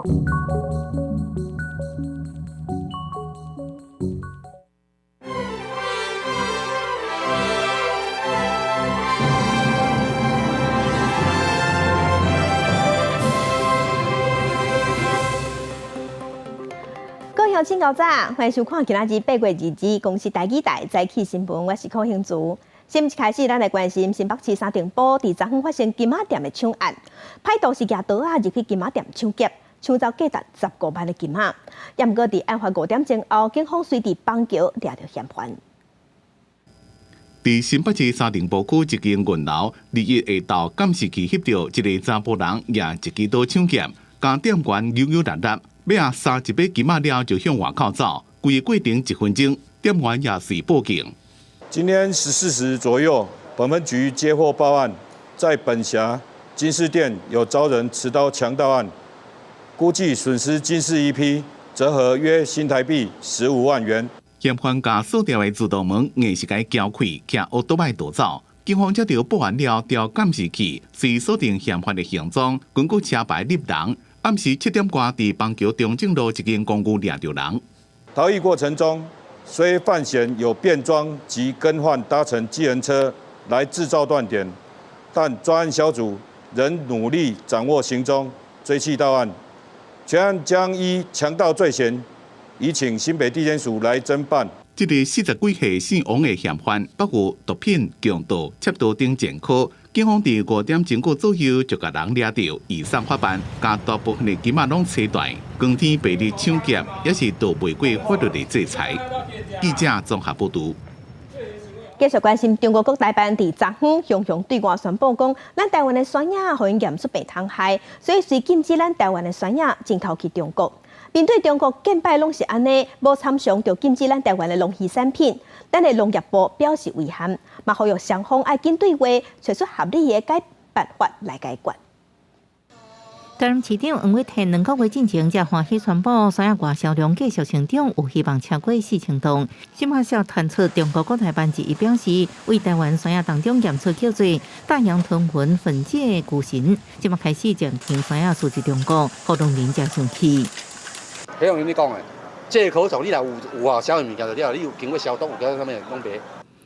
各位鄉親早，歡迎收看今仔日8月22日公視台語台早起新聞，我是柯興慈。新聞一開始，咱來關心新北市三重埔佇昨昏發生金仔店的搶案，歹徒是舉刀仔入去金仔店搶劫，搶走價值15萬的金仔。毋過佇案發5點鐘後，警方隨佇板橋掠著嫌犯。佇新北市三重埔區一間銀樓，21下晝監視器翕著一个查埔人舉一支刀搶劫，共店員扭扭捏捏，尾仔捎一把金仔了就向外口走。規个過程1分鐘，店員也隨報警。今天14時左右，本分局接獲報案，在本轄金飾店有遭人持刀強盜案，估計損失金飾一批，折合約新台幣15萬元。嫌犯共鎖掉的自動門硬是共撬開，騎歐多擺逃走。警方接著報案了，調監視器，隨鎖定嫌犯的行蹤，根據車牌翕人。暗時7點外，佇板橋中正路一間公寓掠著人。逃逸過程中，雖犯嫌有變裝及更換搭乘計程車來製造斷點，但專案小組仍努力掌握行蹤，追緝到案。全案將依強盜罪嫌，移請新北地檢署來偵辦。這个40幾歲姓王的嫌犯，包括毒品、強盜、竊盜等前科。警方佇5點鐘過左右就共人掠著，移送法辦，共大部分的金仔攏切斷。光天白日搶劫，也是逃袂過法律的制裁。記者綜合報導。繼續關心中國國台辦佇昨昏雄雄對外宣布講，咱台灣的酸葉予𪜶驗出病蟲害，所以隨禁止咱台灣的酸葉進口去中國。面對中國近擺攏是按呢，無參詳就禁止咱台灣的農漁產品，咱的農業部表示遺憾，嘛呼籲雙方愛緊對話，揣出合理的解辦法來解決。台南市長黃偉哲2個月進前才歡喜宣布，酸葉外銷量繼續成長，有希望超過4000噸。新華社傳出中國國台辦一表示，為台灣酸葉當中驗出叫做大洋豚魂分解的蛆蟲，這馬開始暫停酸葉輸入中國，予農民誠生氣。彼用你講的，這個口罩你若有有效銷的物件就了，你有經過消毒，有啥物攏袂。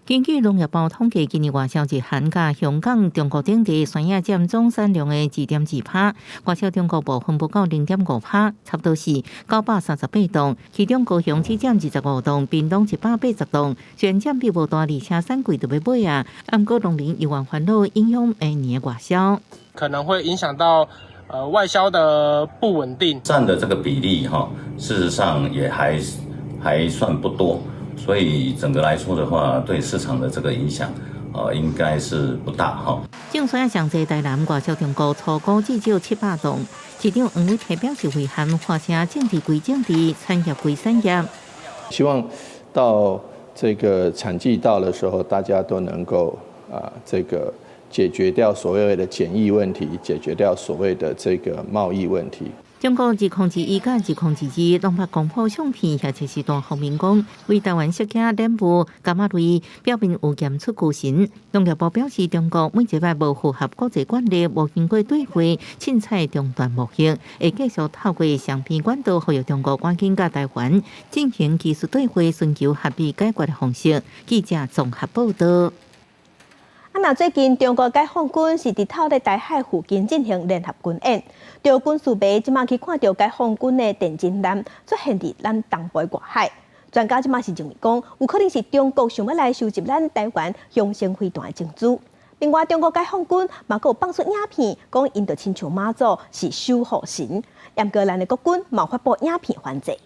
根據農業部統計，今年外銷日韓佮香港、中國等地酸葉佔總產量的2.2%，外銷中國部分不到0.5%，差不多是938噸。其中高雄只佔25噸，屏東180棟，雖然佔比無大，而且產季就欲尾啊。毋過農民猶原煩惱，影響明年的外銷，可能會影響到外銷的不穩定。佔的這個比例哈，事實上也還算不多。所以整個來說的話，對市場的這個影響，應該是不大哈。種酸葉上濟台南外銷中國初估至少700噸，市長黃偉哲表示遺憾，發生政治歸政治，產業歸產業。希望到這個產季到的時候，大家都能夠啊，這個解決掉所謂的檢疫問題，解決掉所謂的這個貿易問題。中國2021佮2022攏捌公布相片，或者是大方面講，為台灣釋迦蓮霧、柑仔類表面有檢出蛆蟲。農業部表示，中國每一擺無符合國際慣例，無經過對話，凊彩中斷貿易，會繼續透過雙邊管道，呼籲中國趕緊佮台灣進行技術對話，尋求合理解決的方式。記者綜合報導。啊，那最近中國解放軍是佇透咧台海附近進行聯合軍演，著軍事迷這馬去看著解放軍的電偵艦出現佇咱東部外海，專家這馬是認為講，有可能是中國想欲來收集咱台灣雄性飛彈的情資。另外，中國解放軍嘛閣有放出影片，講𪜶就親像媽祖是守護神，毋過咱的國軍嘛發布影片反制。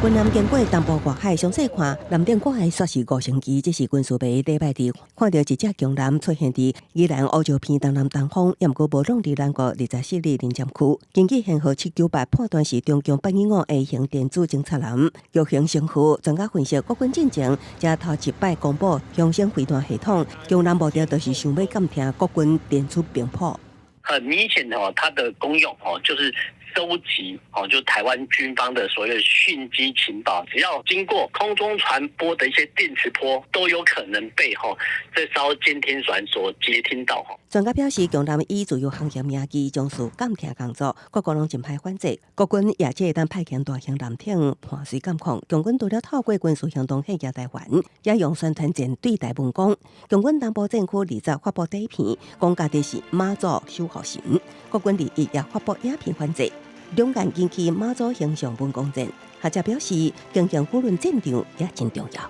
軍艦經過東部外海，詳細看艦頂掛的煞是五星旗，這是軍事迷禮拜日看著一隻強艦出現佇宜蘭烏石鼻東南東方，也毋過無攏佇咱國24里臨檢區。根據編號798判斷是中共八一五 A 型電子偵察艦，強行升號。專家分析，國軍進前才頭一擺公布雄升飛彈系統，強艦目的就是想欲監聽國軍電子頻譜。很明顯哦，它的功用哦，就是。收集，哦，就台灣軍方的所謂訊機情報，只要經過空中傳播的一些電磁波，都有可能被吼這艘監聽船所接聽到。專家表示，強艦以自由航行名義從事監聽工作，各國攏真歹反制。國軍也會當派遣大型艦艇伴隨監控。共軍除了透過軍事行動嚇阻台灣，也用宣傳戰對待文攻。共軍東部戰區20發布短片，講家己是媽祖守護神。國軍21也發布影片反制，兩岸引起媽祖形象文攻戰。學者表示，經營輿論戰場也真重要。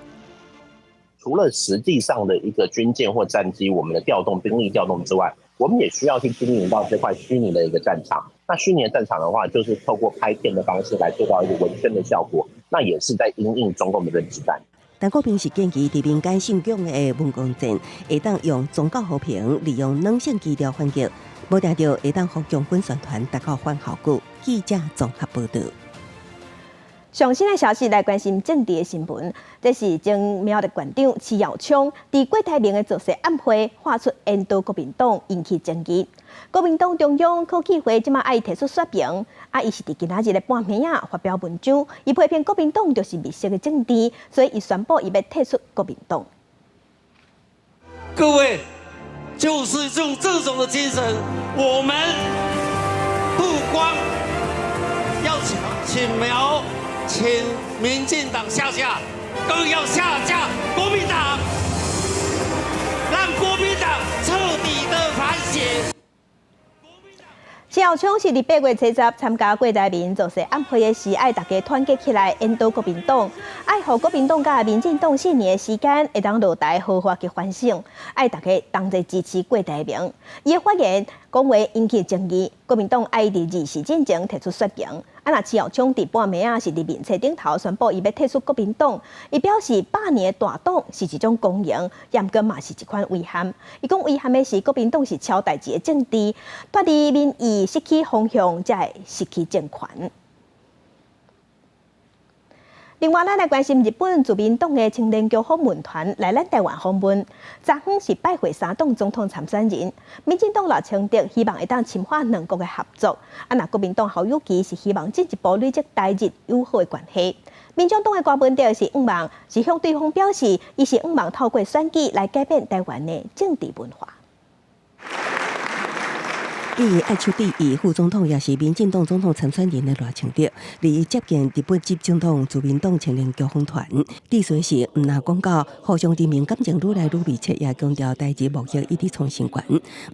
除了實際上的一個軍艦或戰機，我們的調動兵力調動之外，我們也需要去經營到這塊虛擬的一個戰場。那虛擬的戰場的話，就是透過拍片的方式來做到一個文宣的效果，那也是在因應中共的認知戰。陳國平是建議，佇民間信仰的文攻戰，會當用宗教和平，利用軟性基調反擊，無定著會當予共軍宣傳達到反效果。記者綜合報導。上新的消息來關心政治的新聞，這是前苗栗縣長徐耀昌佇郭台銘的造勢晚會喊出引渡國民黨，引起爭議。國民黨中央考紀會這馬愛提出說明，啊，伊是佇今仔日的半暝仔發表文章，伊批評國民黨就是綠色的政治，所以伊宣布伊欲退出國民黨。各位，就是用這種的精神，我們不光要請苗。請民進黨下架，更要下架國民黨，讓國民黨徹底的反省。徐耀昌是佇8月70參加郭台銘造勢晚會的時，愛大家團結起來，引渡國民黨，愛予國民黨佮民進黨4年的時間，會當落台好好去反省，愛大家同齊支持郭台銘。伊的發言講話引起爭議，國民黨愛佇24進前提出說明。啊，若徐耀昌佇半暝仔是佇面冊頂頭宣布伊欲退出國民黨，伊表示百年的大黨是一種光榮，也毋過嘛是一款遺憾。伊講遺憾的是國民黨是超代誌的政治，脫離民意，失去方向，才會失去政權。另外，咱來關心日本自民黨的青年局訪問團來咱台灣訪問，昨昏是拜會三黨總統參選人。民進黨賴清德希望會當深化兩國的合作，啊，若國民黨侯友宜是希望進一步累積台日友好的關係。民眾黨的柯文哲是向望，是向對方表示，伊是向望透過選舉來改變台灣的政治文化。以愛手第一副總統，也是民進黨總統參選人的賴清德，21接見日本執政黨自民黨青年局訪團。致辭時，毋但講到互相人民感情愈來愈密切，也強調台日貿易一直創新高，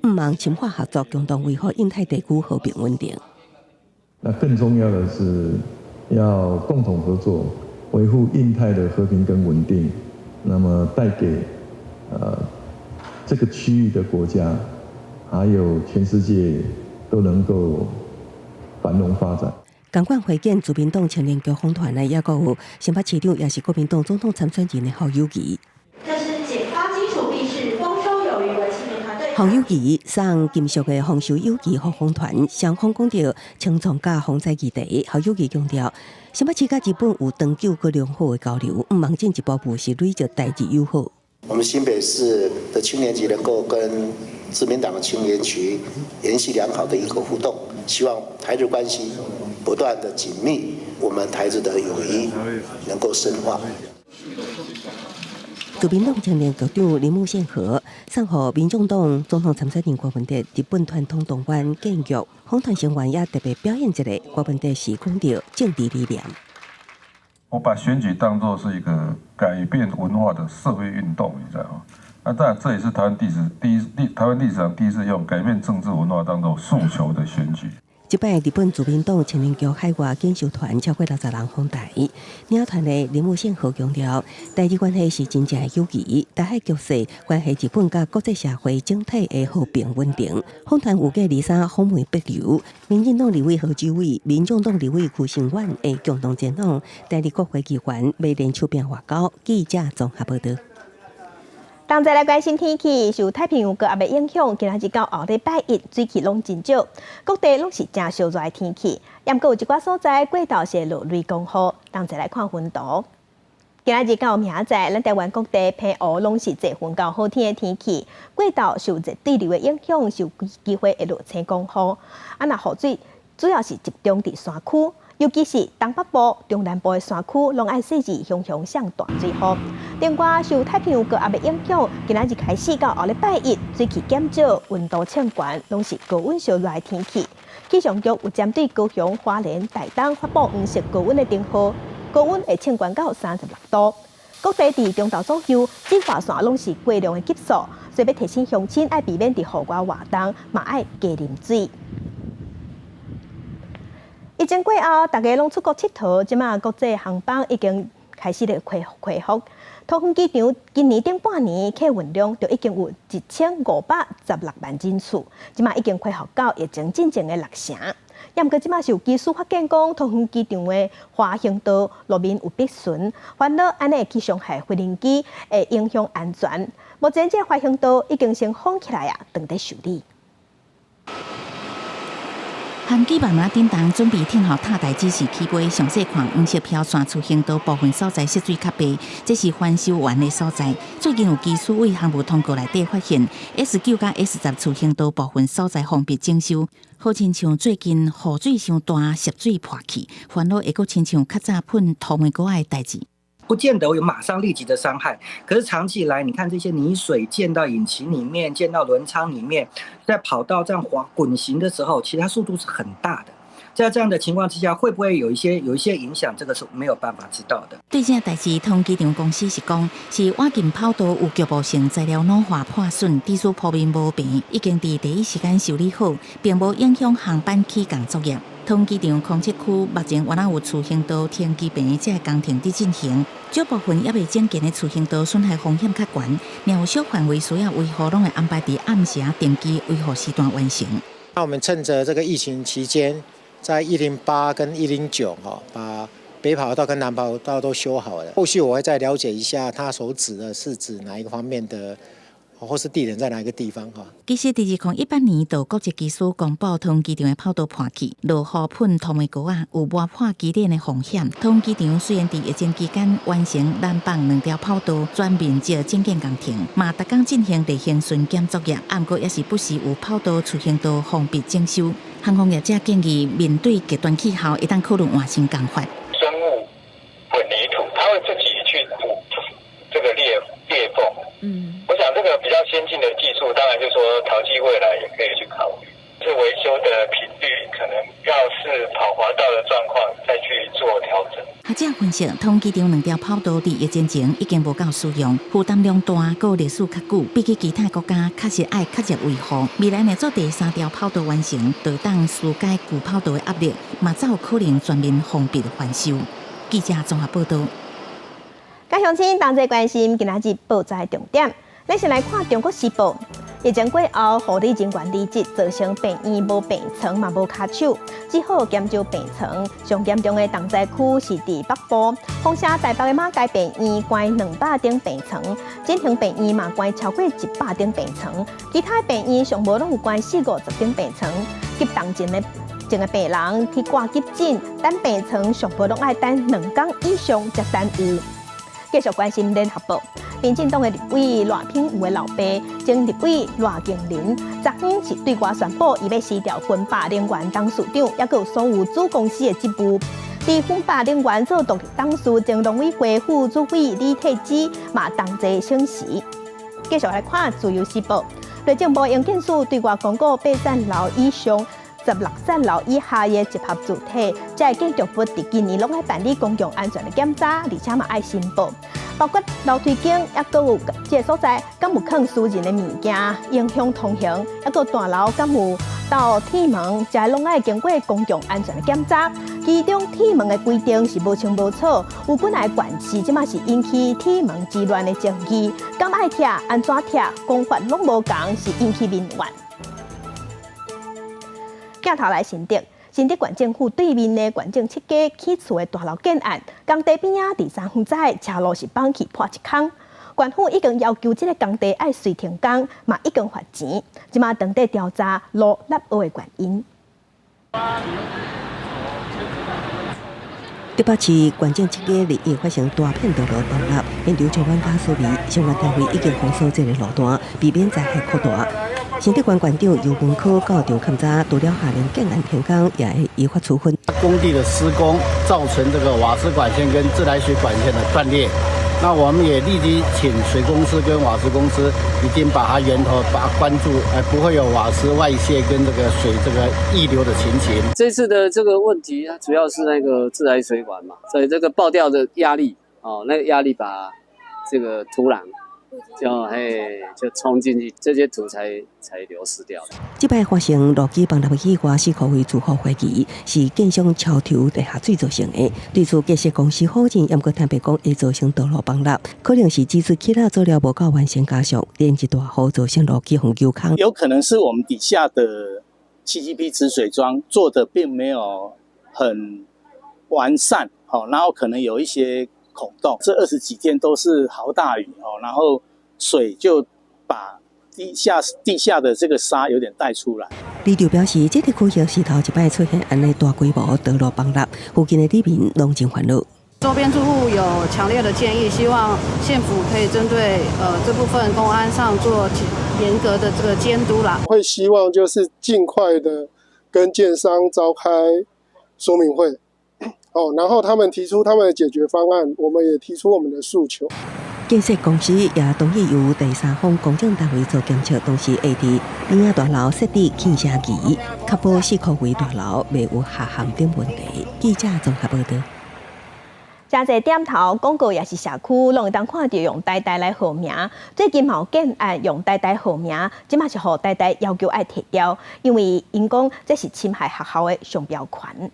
向望深化合作，共同維護印太地區和平穩定。那更重要的是，要共同合作，維護印太的和平跟穩定，那麼帶給這個區域的國家，還有全世界都能夠繁榮發展。仝款會見自民黨青年局訪團的，抑閣有新北市長，也是國民黨總統參選人的侯友宜。這是簡發基礎必是豐收有餘的青年團隊。侯友宜送金屬的豐收有餘予訪團，雙方講著青創佮防災議題。侯友宜強調，新北市佮日本有長久閣良好的交流，向望進一步務實累積台日友好。我們新北市的青年局能夠跟自民黨的青年局延續良好的一個互動，希望台日關係不斷的緊密，我們台日的友誼能夠深化。自民黨青年局長鈴木憲和送予民眾黨總統參選人柯文哲日本傳統動漫建玉，訪團成員也特別表演一下，柯文哲是講著政治理念。我把選舉當作是一個改變文化的社會運動，你知道嗎？那當然，這也是台灣歷史上第一次用改變政治文化當作訴求的選舉。這擺日本自民黨青年局海外研修團超過60人訪台，領團的鈴木憲和強調，台日關係是真正的友誼，台海局勢關係日本佮國際社會整體的和平穩定。訪團預計23訪問帛琉，民進黨立委賀志偉、民眾黨立委區聲遠會共同前往台日國會議員，欲聯手拚外交。記者綜合報導。同齊來關心天氣，受太平洋高壓的影響，今仔日到後禮拜一水汽攏真少，各地攏是誠燒熱的天氣。毋過有一寡所在過晝是會落雷公雨。同齊來看雲圖。今仔日到明仔載，咱台灣各地澎湖攏是濟雲到好天的天氣。過晝受熱對流的影響，是有機會會落青光雨。啊，若雨水。主要是集中佇山區，尤其是東北部、中南部的山區，攏愛細緻雄雄像大水雨。另外，受太平洋高壓的影響，今仔日開始到後禮拜一，水汽減少，溫度升懸，攏是高溫燒熱的天氣。氣象局有針對高雄、花蓮、台東發布黃色高溫的警報，高溫會升懸到36度。各地佇中晝左右，紫外線攏是過量的級數，所以欲提醒鄉親愛避免佇戶外活動，嘛愛加啉水。疫情過後，大家攏出國𨑨迌，這馬國際航班已經開始咧恢復。桃園機場今年頂半年客運量就已經有1516萬人次，這馬已經恢復到疫情進前的六成。猶毋過這馬是有技師發現講，桃園機場的滑行道路面有篦損，煩惱按呢會去傷害飛行機，會影響安全。目前這個滑行道已經先封起來啊，等待修理。航機慢慢振動，準備聽候塔台指示起飛。詳細看黃色飄線出行道部分所在色水較白，這是翻修完的所在。最近有技師對航務通告內底發現 S9佮 S10 出行道部分所在封閉整修，好親像最近雨水傷大，泄水破去，煩惱會閣親像較早噴塗煤膏的代誌。不見得有馬上立即的傷害，可是長期以來，你看這些泥水濺到引擎裡面，濺到輪艙裡面，在跑道這樣滑滾行的時候，其實它速度是很大的。在這樣的情況之下，會不會有一些影響？這個是沒有辦法知道的。對這代誌，桃園機場公司是講，是倚近跑道有局部性材料老化破損，致使鋪面無平，已經佇第一時間修理好，並無影響航班起降作業。桃園機場空七區目前猶有次行道停機坪這個工程佇進行，少部分猶未整建的次行道損害風險較懸，若有小範圍需要維護，攏會安排佇暗時定期維護時段完成。那我們趁著這個疫情期間，在108跟109哈，把北跑道跟南跑道都修好了。後續我會再了解一下，他所指的是指哪一個方面的，或是地點在哪一個地方哈？其實，佇2018年，就國籍機師公布桃園機場的跑道破去，落雨噴塗煤膏仔，有磨破機頂的風險。桃園機場雖然佇疫情期間完成南北兩條跑道全面積整建工程，嘛逐工進行例行巡檢作業，毋過也是不時有跑道出行道封閉整修。航空業者建議，面對極端氣候，會當考慮換新工法。生物混凝土，它會自己去補這個裂縫。我想這個比較先進的技術，當然就是說桃機未來也可以去考慮。是維修的頻率可能要視跑滑道的狀況再去做調整。學者分析，桃園機場兩條跑道佇疫情前已經無夠使用，負擔量大，閣歷史較久，比起其他國家確實愛較熱維護。未來若做第三條跑道完成，就當紓解舊跑道的壓力，嘛才有可能全面封閉翻修。記者綜合報道。佮鄉親同齊關心今仔日報紙重點，咱先來看《中國時報》。疫情過後，護理人員離職，造成病院無病床嘛無跤手，只好減少病床。上嚴重的重災區是佇北部，封城台北的馬偕病院關200張病床，振興病院嘛關超過100張病床，其他病院上無攏有關四五十張病床。急重症的症的病人去掛急診，等病床上無攏愛等2工以上才等有。繼續關心聯合報，民進黨的立委賴品妤的老爸，前立委賴勁麟，昨昏是對外宣布，伊欲辭掉薰霸能源董事長，抑閣有所有子公司的職務。佇薰霸能源做獨立董事，前農委會副主委李退之嘛同齊請辭。繼續來看自由時報，內政部營建署對外公告8層樓以上，16層樓以下的集合住宅，這个建築物佇今年攏愛辦理公共安全的檢查，而且嘛愛申報，包括樓梯間，抑閣有這个所在，敢有囥私人的物件，影響通行，抑閣大樓敢有鬥鐵門，這攏愛經過公共安全的檢查。其中鐵門的規定是無清無楚，有幾若個縣市這馬是引起鐵門之亂的爭議，敢愛拆，按怎拆，講法攏無仝，是引起民怨。鏡頭來新竹，新竹縣政府對面的縣政七家起厝的大樓建案，工地邊仔佇昨昏早車路是崩去破一空，縣府已經要求這个工地愛隨停工，嘛已經罰錢，這馬當地調查路凹的原因。竹北市縣政七家日夜發生大片道路崩塌，現場充滿瓦斯味，相關單位已經封鎖這个路段，避免災害擴大。新竹縣縣長游文科到場勘查，除了下令建案停工，也會依法處分。工地的施工造成這個瓦斯管線跟自來水管線的斷裂，那我們也立即請水公司跟瓦斯公司已經把它源頭把它關住，不會有瓦斯外泄跟這個水這個溢流的情形。這次的這個問題，它主要是那個自來水管嘛，所以這個爆掉的壓力，哦，那個壓力把這個土壤就嘿就衝進去，這些土才流失掉。這擺發生路基崩塌的意外，是可為住戶懷疑是建商超投地下水造成的。對此，建設公司否認，毋過坦白講會造成道路崩塌，可能是止水起來做了無夠完善加上連一大雨造成路基予虯空。有可能是我們底下的 CGP 止水樁做的並沒有很完善，然後可能有一些孔洞。這20幾天都是豪大雨哦，然後水就把地下的這個沙有點帶出來。里長表示，這個區域是頭一擺出現按呢大規模道路崩塌，附近的里民攏真煩惱。周邊住戶有強烈的建議，希望縣府可以針對這部分工安上做嚴格的這個監督啦。會希望就是盡快的跟建商召開說明會，哦，然後他們提出他們的解決方案，我們也提出我們的訴求。建設公司也同意由第三方公證單位做檢測，同時會佇邊仔大樓設置檢聲儀，確保四箍圍大樓袂有下陷等問題。記者綜合報導。誠濟店頭廣告也是社區，攏會當看著用台大來號名。最近嘛有建案用台大號名，這馬是予台大要求愛撤掉，因為𪜶講這是侵害學校的商標權。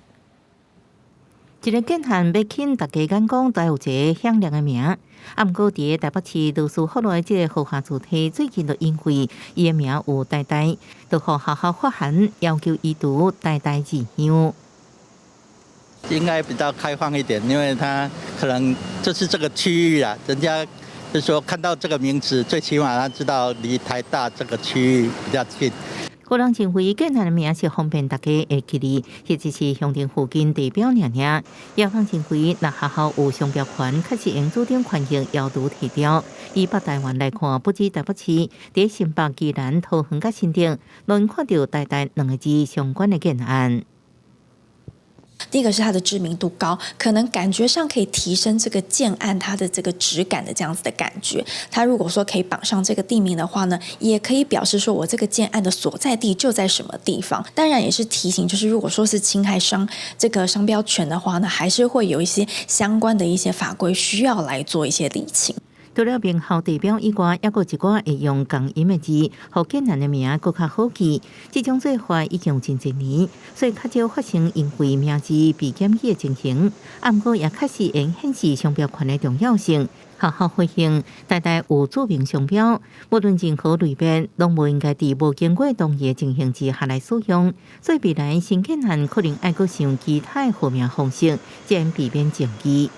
一个建案欲吸引大家眼光，都有一个響亮的名。啊，毋過佇个台北市羅斯福路的這个豪華住宅，最近就因為伊的名有台大，就予學校發函要求移除台大字樣。應該比較開放一點，因為他可能就是這個區域啊，人家就說看到這個名字，最起碼他知道離台大這個區域比較近。個人認為建案的名是方便大家會記得，或者是鄉鎮附近地標爾爾。也有人認為，若學校有商標權，確實應主張權益要求撤掉。以北台灣來看，不止台北市，佇新北、宜蘭、桃園佮新竹，攏看著台大兩个字相關的建案。第一個是它的知名度高，可能感覺上可以提升這個建案它的這個質感的這樣子的感覺。它如果說可以綁上這個地名的話呢，也可以表示說我這個建案的所在地就在什麼地方。當然也是提醒，就是如果說是侵害這個商標權的話呢，還是會有一些相關的一些法規需要來做一些釐清。除了名校地標以外，猶閣有一寡會用仝音的字，予建案的名閣較好記。這種做法已經有真濟年，所以較少發生因為名字被檢舉的情形。啊，毋過也確實會顯示商標權的重要性。學校回應，台大有著名商標，無論任何類別，攏無應該佇無經過同意的情形之下來使用。所以未來新建案可能愛閣想其他的號名方式，才會避免爭議。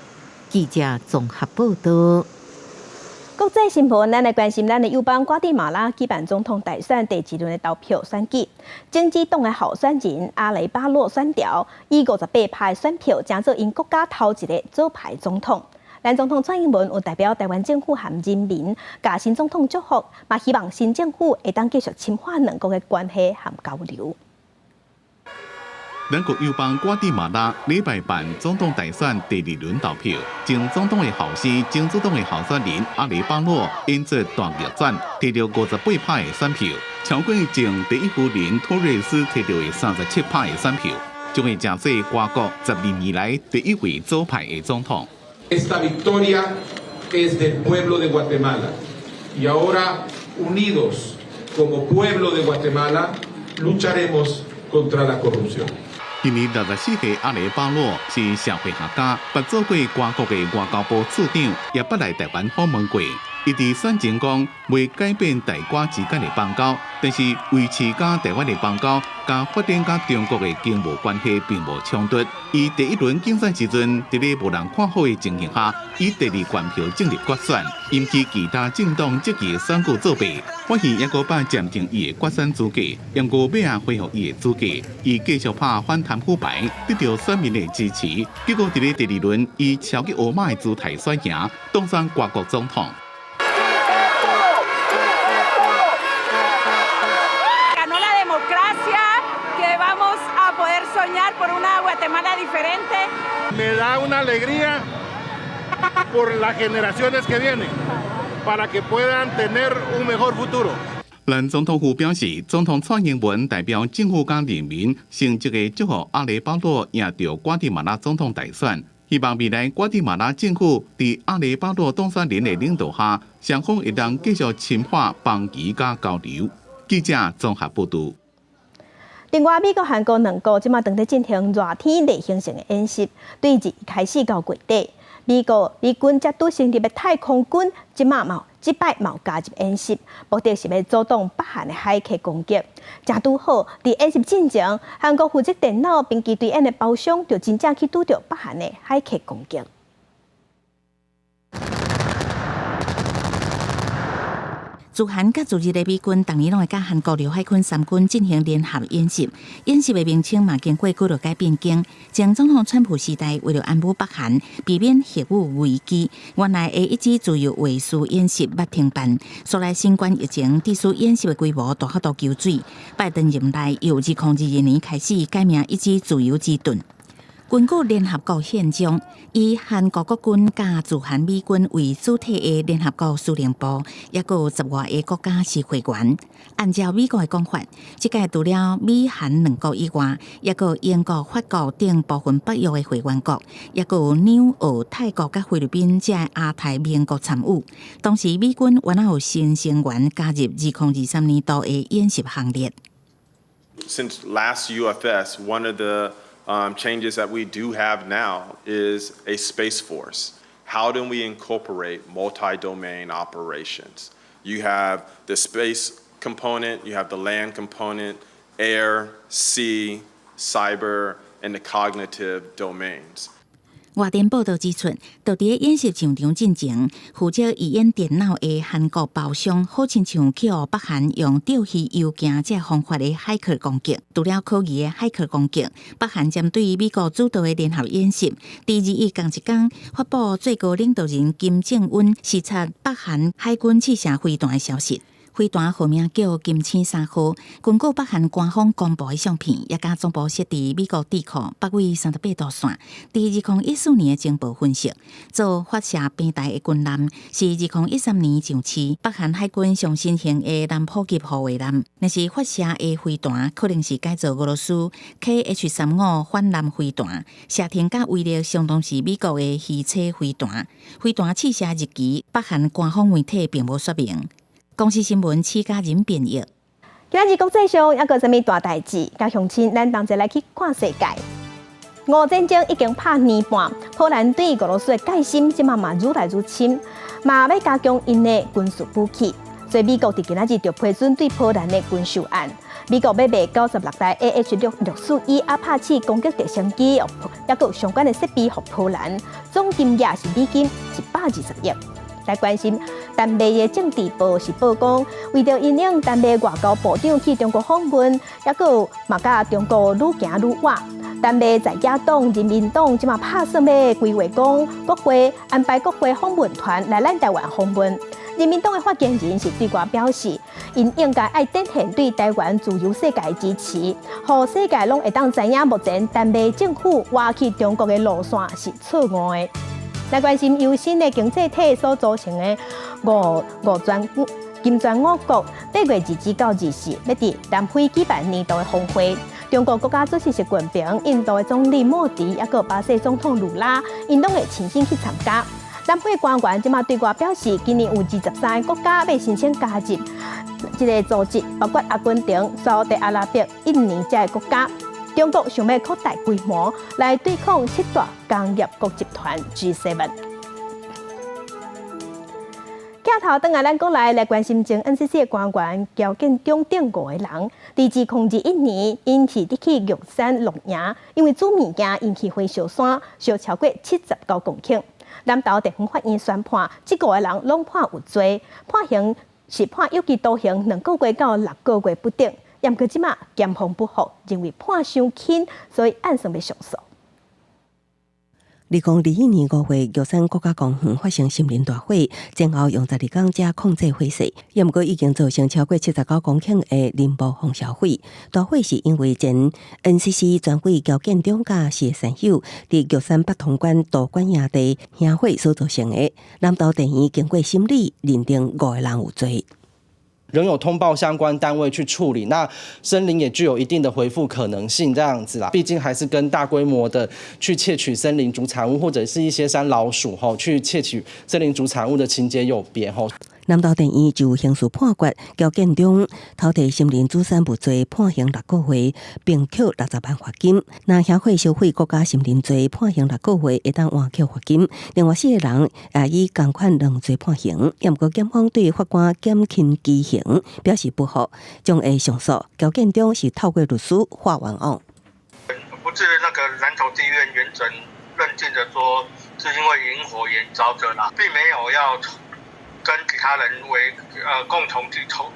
記者綜合報導。國際新聞，咱來關心咱的友邦瓜地馬拉舉辦總統大選第二輪的投票選舉，政治黨的候選人阿雷巴洛選調以58%的選票，成做𪜶國家頭一个左派總統。咱總統蔡英文有代表台灣政府和人民，共新總統祝福，嘛希望新政府會當繼續深化兩國的關係和交流。咱國友邦瓜地馬拉禮拜辦總統大選第二輪投票，前總統的後生、前總統的候選人阿雷巴洛演出大逆轉，摕著58%的選票，超過前第一夫人托瑞斯摕著的37%的選票，將會成做瓜國12年來第一位左派的總統。 Esta victoria es del pueblo de Guatemala y ahora unidos como pueblo de Guatemala lucharemos contra la corrupción。今年64歲阿雷巴洛是社會學家，捌做過瓜國的外交部次長，也捌來台灣訪問過。伊佇選前講，袂改變台瓜之間的邦交，但是維持佮台灣的邦交，佮發展佮中國的經貿關係並無衝突。伊第一輪競選時陣，佇咧無人看好的情形下，以第二懸票進入決選，引起其他政黨質疑選舉作弊，發現猶閣擺暫停伊的決選資格，毋過尾仔恢復伊的資格。伊繼續拍反貪腐牌，得著選民的支持。結果佇咧第二輪，以超級烏馬的姿態選贏，當選瓜國總統。Luchar por una Guatemala diferente. Me da una alegría por las generaciones que vienen, para que puedan tener un mejor futuro. 咱總統府表示，總統蔡英文代表政府佮人民，誠摯的祝賀阿雷巴洛贏著瓜地馬拉總統大選，希望未來瓜地馬拉政府佇阿雷巴洛當選人的領導下，雙方會當繼續深化邦誼佮交流。記者綜合報導。另外，美國、韓國兩國這馬正佇進行熱天例行性的演習，對二開始到月底，美國美軍才拄成立的太空軍，這馬嘛這擺嘛有加入演習，目的是欲阻擋北韓的駭客攻擊。正拄好，佇演習進前，韓國負責電腦兵機隊員的包廂就真正去拄著北韓的駭客攻擊。自韓佮駐日的美軍，逐年攏會佮韓國陸海軍三軍進行聯合演習，演習的名稱嘛經過幾落改變更。前總統川普時代為著安撫北韓，避免核武危機，原來的一支自由衛士演習捌停辦。後來新冠疫情，致使演習的規模大幅度縮水。拜登任內由2022年開始改名一支自由之盾。根據聯合國憲章，以韓國國軍佮駐韓美軍為主體的聯合國司令部，抑閣有十外个國家是會員。按照美國的講法，這屆除了美韓兩國以外，抑閣有英國、法國等部分北約的會員國，抑閣有紐澳、泰國佮菲律賓這亞太盟國參與。當時美軍原來有新成員加入2023年度的演習行列。 Since last UFS, one of the changes that we do have now is a space force. How do we incorporate multi-domain operations? You have the space component, you have the land component, air, sea, cyber, and the cognitive domains. 外電報道指出，佇咧演習場場進前，負責預演電腦的韓國包廂，好親像去予北韓用釣魚郵件這方法的駭客攻擊。除了可疑的駭客攻擊，北韓針對美國主導的聯合演習，佇21仝一工發布最高領導人金正恩視察北韓海軍試射飛彈的消息。飛彈號名叫金星三號。根據北韓官方公布的相片，也佮總部設佇美國智庫北緯38度線。佇2014年的情報分析，做發射平台的軍艦是2013年上市北韓海軍上新型的南浦級護衛艦。若是發射的飛彈，可能是改造俄羅斯 KH-35反艦飛彈，射程佮威力相當是美國的魚叉飛彈。飛彈試射日期，北韓官方媒體並無說明。公視新聞，施嘉仁編譯。今仔日國際上猶閣有啥物大代誌？佮鄉親，咱同齊來去看世界。俄烏戰爭已經拍年半，波蘭對俄羅斯的戒心，這馬嘛愈來愈深，嘛欲加強𪜶的軍事武器。所以美國佇今仔日就批准對波蘭的軍售案。美國欲賣96台 AH-64E 阿帕契攻擊直升機，抑閣有相關的設備予波蘭，總金額是美金120億。來關心，丹麥的政治報是報講，為著因應丹麥外交部長去中國訪問，抑閣有嘛佮中國愈行愈倚。丹麥在野黨人民黨這馬拍算欲規劃講，國會安排國會訪問團來咱台灣訪問。人民黨的發言人是對外表示，𪜶應該愛展現對台灣自由世界的支持，予世界攏會當知影目前丹麥政府倚去中國的路線是錯誤的。來關心由新的經濟體所組成的五五鑽金磚五國，8月22到24，欲佇南非舉辦年度的峰會。中國國家主席習近平、印度的總理莫迪，抑閣巴西總統盧拉，𪜶攏會親身去參加。南非官員這馬對外表示，今年有23個國家欲申請加入這个組織，包括阿根廷、沙烏地阿拉伯、印尼這个國家。中國想欲擴大規模來對抗七大工業國集團 G7。鏡頭轉來咱國內來關心前 NCC 的官員喬建中等五个人，佇2021年，𪜶是佇去玉山露營，因為煮物件引起火燒山，燒超過79公頃。南投地方法院宣判，這五个人攏判有罪，判刑是判有期徒刑2個月到6個月不等。毋過這馬檢方不服，認為判傷輕，所以按算欲上訴。2021年5月，玉山國家公園發生森林大火，前後用12工才控制火勢，也毋過已經造成超過79公頃的林木予燒毀。大火是因為前 NCC 專委高建中佮四个山友佇玉山北通關道館營地燃火所造成的。南投地院經過審理，認定五個人有罪。仍有通報相關單位去處理，那森林也具有一定的恢復可能性，這樣子啦。畢竟還是跟大規模的去竊取森林主產物，或者是一些山老鼠吼去竊取森林主產物的情節有別吼。南投地院就刑事判決，高建中偷提森林主產物罪判刑6個月，並扣60萬罰金。若燃火燒毀國家森林罪判刑六個月，會當緩扣罰金。另外四個人也以仝款兩罪判刑。毋過檢方對法官減輕其刑表示不服，將會上訴。高建中是透過律師化冤枉。不是那個南投地院原審認定的說，是因為引火延燒的啦，並沒有要跟其他人為共同去偷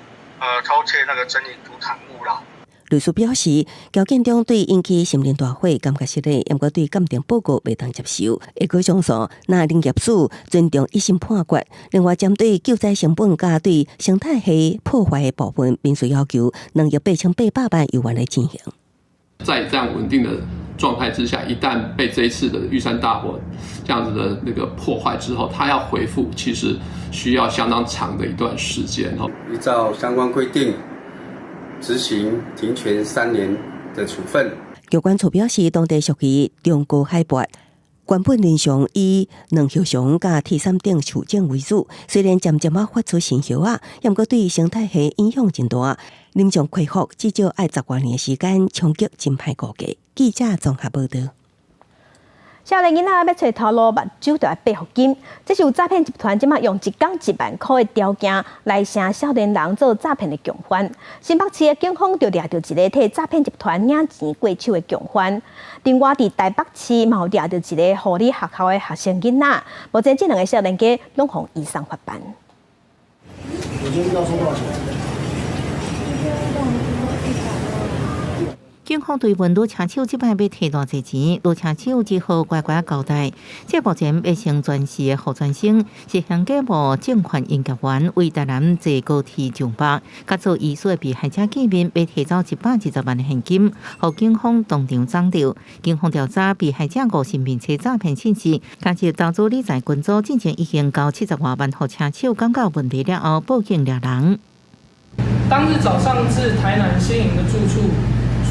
竊那個森林主產物啦。律師表示，高建中對引起森林大火感覺失禮，毋過對鑑定報告袂當接受，會閣上訴。若林業署尊重一審判決，另外針對救災成本佮對生態系破壞的部分，民事要求2億8800萬猶原來進行。在這樣穩定的狀態之下，一旦被這一次的玉山大火這樣子的那個破壞之後，它要恢復，其實需要相當長的一段時間。依照相關規定執行停權3年的處分。機關處表示，當地屬於中高海拔，原本林上以卵葉松佮鐵杉等樹種為主，雖然漸漸仔發出新葉仔，毋過對生態系影響真大。林相恢復至少愛10外年時間，衝擊真歹估計。記者綜合報道。少年囡仔欲揣頭路，目睭就愛閉予緊。這是有詐騙集團這馬用一工1萬箍的條件來晟少年人做詐騙的共犯。新北市的警方就掠著一个替詐騙集團領錢過手的共犯。另外，佇台北市嘛有掠著一个護理學校的學生囡仔。目前這兩个少年家攏予移送法辦。你今天要收多少錢？警方追問女車手這擺欲提偌濟錢，女車手只好乖乖交代。這目前欲成全市的何傳生是香港某證券營業員，為台南坐高鐵上北，佮做醫師的被害者見面，欲提走120萬的現金，予警方當場摠著。警方調查被害者誤信面冊詐騙信息，加入投資理財群組，進前已經交70外萬予車手，感覺有問題了後，報警掠人。當日早上自台南新營的住處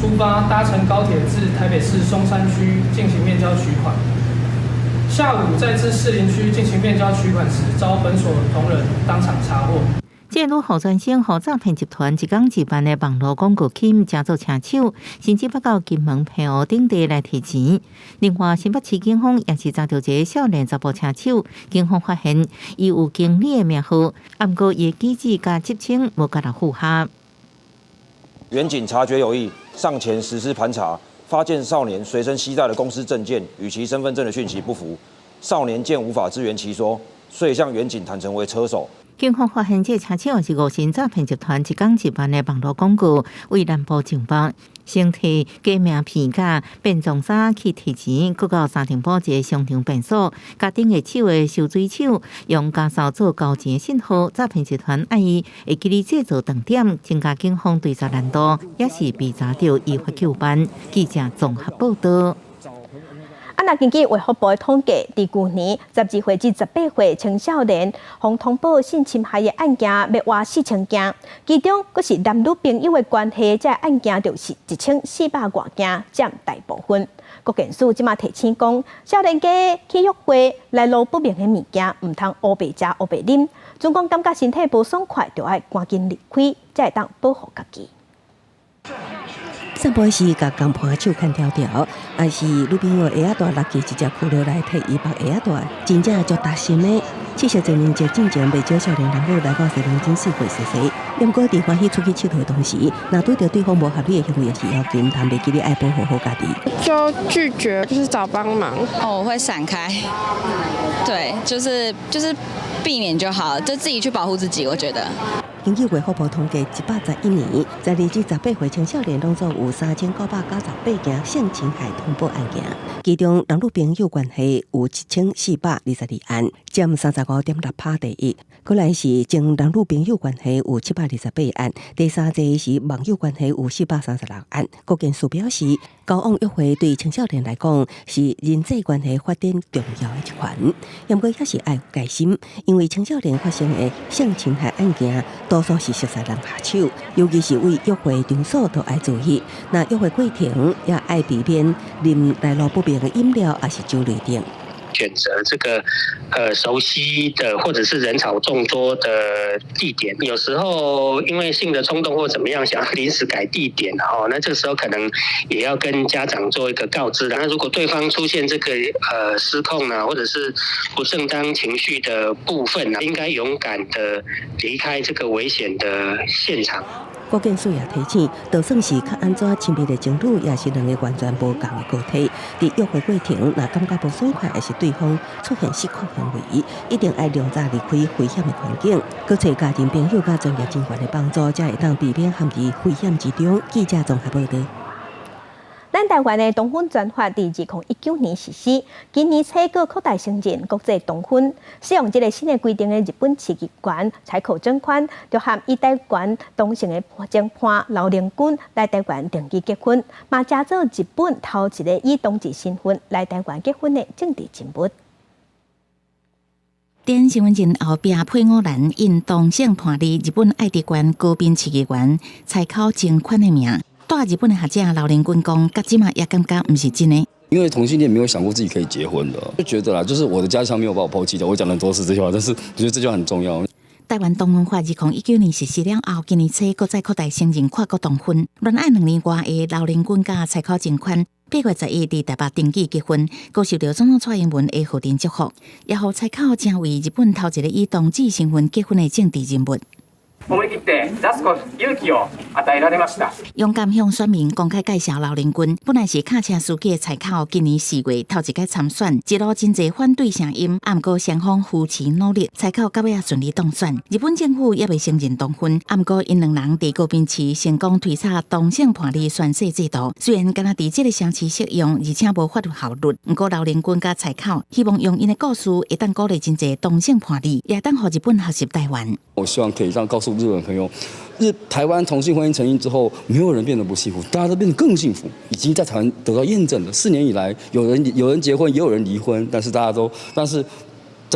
出發，搭乘高鐵至台北市松山區進行面交取款。下午再至士林區進行面交取款時，遭本所同仁當場查獲。這女何專生予詐騙集團一工一萬的網路廣告金，成做車手，甚至捌到金門澎湖等地來提錢。另外，新北市警方也是查著一个少年查埔車手，警方發現伊有經理的名號，毋過伊的機制佮職稱無共人符合。員警察覺有異，上前實施盤查，發現少年隨身攜帶的公司證件與其身份證的訊息不符。少年見無法自圓其說，遂向員警坦承為車手。警方發現這車手是誤信詐騙集團一工一萬的網路廣告，為南部上北，先提假名片佮變裝衫去提錢，閣到三重埔一个商場便所，共頂个手的收水手用家嫂做交錢的信號，詐騙集團愛伊會記得製造斷點，增加警方追查難度，也是被查著依法究辦。記者綜合報道。啊，若根據衛福部的統計，佇舊年12歲至18歲青少年予通報性侵害的案件，欲倚4000件，其中閣是男女朋友的關係，這案件就是1400外件，佔大部分。國健署這馬提醒講，少年家去約會來路不明的物件，毋通烏白食烏白啉，總講感覺身體無爽快，就愛趕緊離開，才會當保護家己。散步時，共共伴手牽條條，抑是女朋友鞋仔帶落去，直接衢落來替伊縛鞋仔帶，真正足貼心的。七夕情人節進前，袂少少年男女來到西門町四會踅踅。毋過，佇歡喜出去𨑨迌的同時，若拄著對方無合理的行為，也是要緊，但袂記得愛保護好家己。就拒絕，就是找幫忙。哦，我會閃開。對，就是避免就好，就自己去保護自己。我覺得。根據衛福部統計，111年12至18歲青少年攏總有3998件性侵害通報案件，其中男女朋友關係有1422案，佔35.6%第一。過來是前男女朋友關係有728案，第三濟是網友關係有436案。國健署表示，交往約會對青少年來講是人際關係發展重要的一環，不過也是愛有戒心，因為青少年發生的性侵害案件，多數是熟似人下手，尤其是為約會場所都愛注意。若約會過程也愛避免啉來路不明的飲料，抑是酒類等。選擇這個熟悉的或者是人潮眾多的地點，有時候因為性的衝動或怎麼樣，想要臨時改地點，哦，那這個時候可能也要跟家長做一個告知。那如果對方出現這個失控啊，或者是不正當情緒的部分呢，應該勇敢的離開這個危險的現場。國健署也提醒，就算是較按怎親密的情侶，也是兩個完全無仝的個體。佇約會過程，若感覺無爽快，抑是對方出現失控行為，一定愛量早離開危險的環境，閣揣家庭朋友佮專業人員的幫助，才會當避免陷佇危險之中。記者綜合報導。咱台灣的同婚專法佇2019年實施，今年初閣擴大承認國際同婚。使用這个新的規定的日本市議員柴口真寬，就和伊台灣同性的前伴劉玲君來台灣登記結婚，嘛成做日本頭一个以同志身份來台灣結婚的政治人物。佇身份證後壁配偶欄印同性伴侶日本愛知縣高濱市議員柴口真寬的名。蹛日本的學者劉玲君講，到這馬也感覺毋是真的。因為同性戀沒有想過自己可以結婚的，就覺得啦，就是我的家鄉沒有把我拋棄掉。我講了很多次這句話，但是我覺得這句話很重要。台灣同婚法2019年實施了後，今年初閣再擴大承認跨國同婚。戀愛2年外的劉玲君佮柴口真寬，8月11佇台北登記結婚，閣受到總統蔡英文的賀電祝福，也予柴口成為日本頭一个以同志身份結婚的政治人物。思い切って出す勇気を與えられました。勇敢向選民公開介紹劉玲君，本來是卡車司機的柴口，今年4月頭一擺參選，一路真濟反對聲音，毋過雙方扶持努力，柴口到尾仔順利當選。日本政府猶未承認同婚，毋過𪜶兩人佇高濱市成功推捒同性伴侶宣誓制度。雖然敢若佇這个城市適用，而且無法律效力，毋過劉玲君佮柴口希望用𪜶的故事，會當鼓勵真濟同性伴侶，也當予日本學習台灣。我希望可以讓告訴日本朋友，台灣同性婚姻成立之後，沒有人變得不幸福，大家都變得更幸福。已經在台灣得到驗證了。4年以來，有人結婚，也有人離婚，但是大家都，但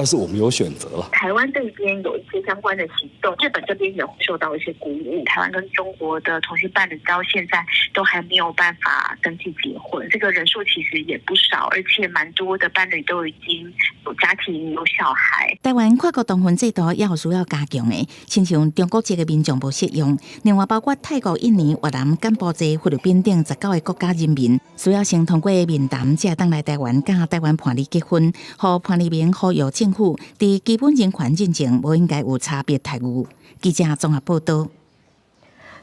是我們有選擇了。台灣這邊有一些相關的行動，日本這邊也受到一些鼓舞。台灣跟中國的同性伴侶到現在都還沒有辦法登記結婚，這個人數其實也不少，而且蠻多的伴侶都已經有家庭有小孩。台灣跨國同婚制度也有需要加強的，親像中國籍的民眾無適用，另外包括泰國、印尼、越南、柬埔寨、菲律賓等19個國家人民，需要先通過面談，才會當來台灣佮台灣伴侶結婚，予伴侶名呼籲政府佇基本人權認證無應該有差別待遇。記者綜合報導。